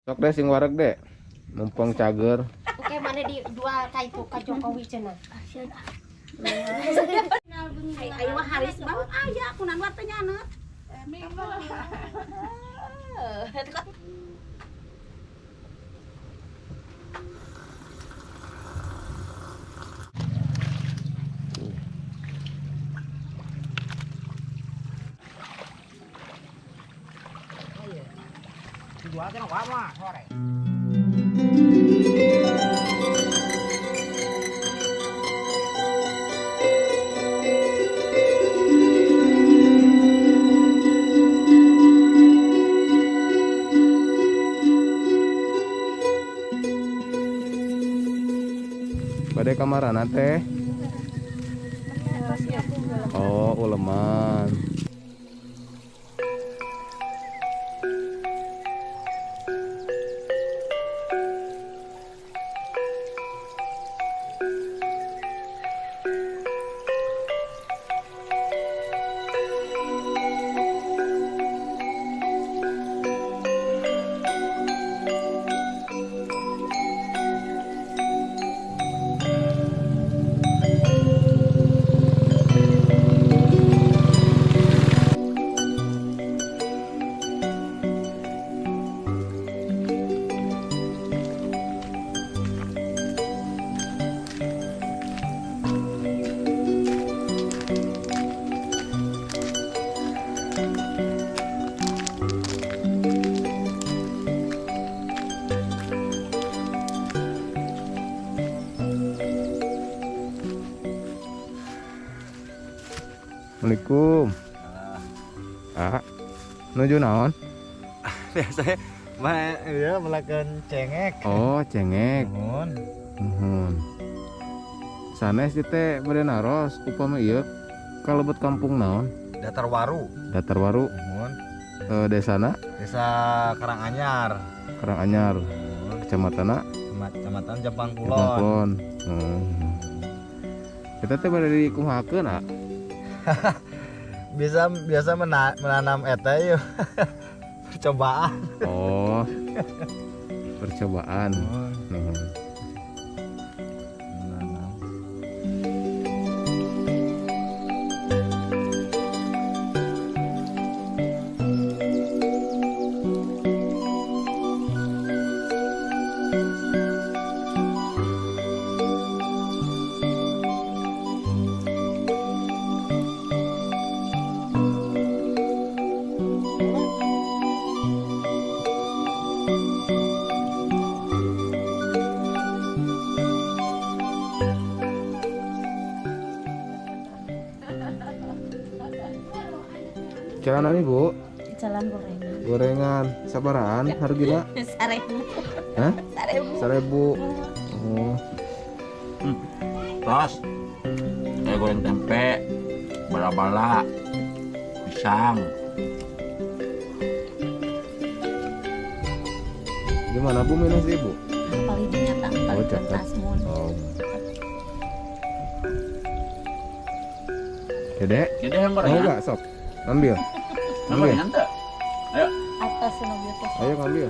Sok deh sing wareg deh. Mumpung cager. Oke, mana dijual ka itu ka Jokowi cenah. Ayo mah haris bau aya kunan wa teh nyaneut. Bade kamarana teh? Oh, uleman. Assalamualaikum. Ah, nuju naon? Biasanya mah dia melakukan cengek. Oh, cengek. Nuhun. Nuhun. Sanes ieu teh bade naros upama ieu kalebet kampung naon? Datar Waru. Datar Waru. Nuhun. Desana? Desa Karanganyar. Karanganyar. Kecamatanna? Kecamatan Jampang Kulon. Jampang Kulon. Kita teh bade dikumahakeun, ah? Biasa menanam eta yeuh. Percobaan. Oh. Percobaan. Nuhun. Menanam. Jalan Ibu? Jalan gorengan. Gorengan. Sabarahan hargina? 1000. Hah? 1000. 1000. Oh. Tos. Saya goreng tempe, bala-bala, pisang. Gimana Bu minus Ibu? Paling nyata, Oh, catat. Oh. Dede? Dede yang Mau gorengan. nggak sok? Ambil. Ambil. Ayo. Atas mobil tos. Ayo ngambil.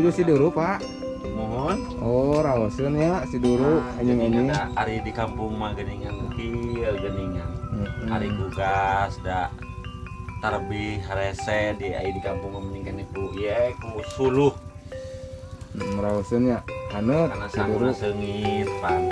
Menuju Siduru, Pak. Mohon. Oh, raoseun ya Siduru anjing-anjing. Ada ari di kampung mah geuningan kieu geuningan. Ari ku gas da tarbih harese di ai di kampung mah mending keneh ku ieu ku suluh. Raoseun ya. Haneut karena Siduru. sanguna seungit pan.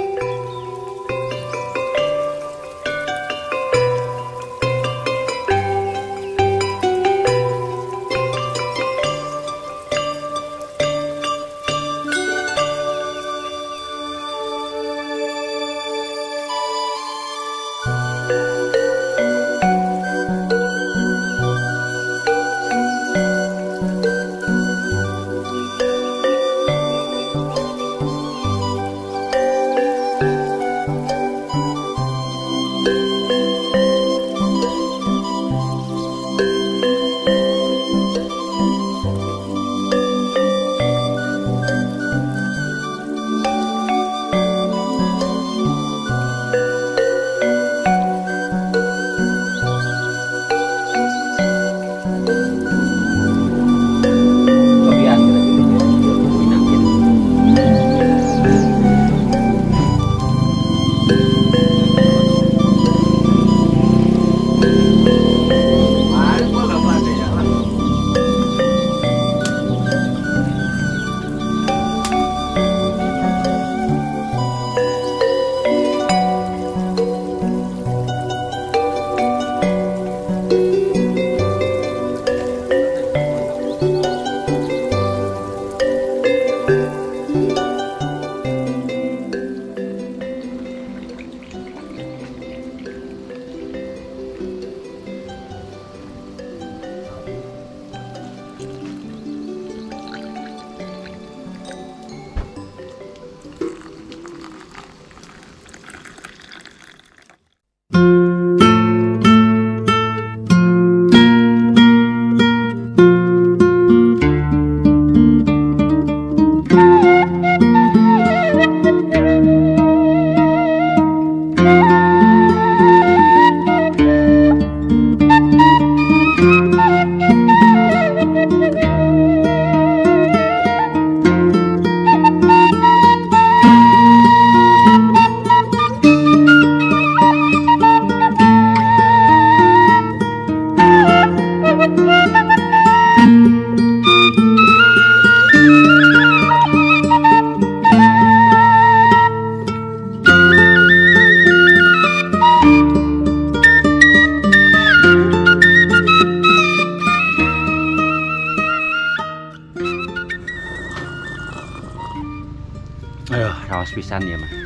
Aduh, rawas pisan ya mah.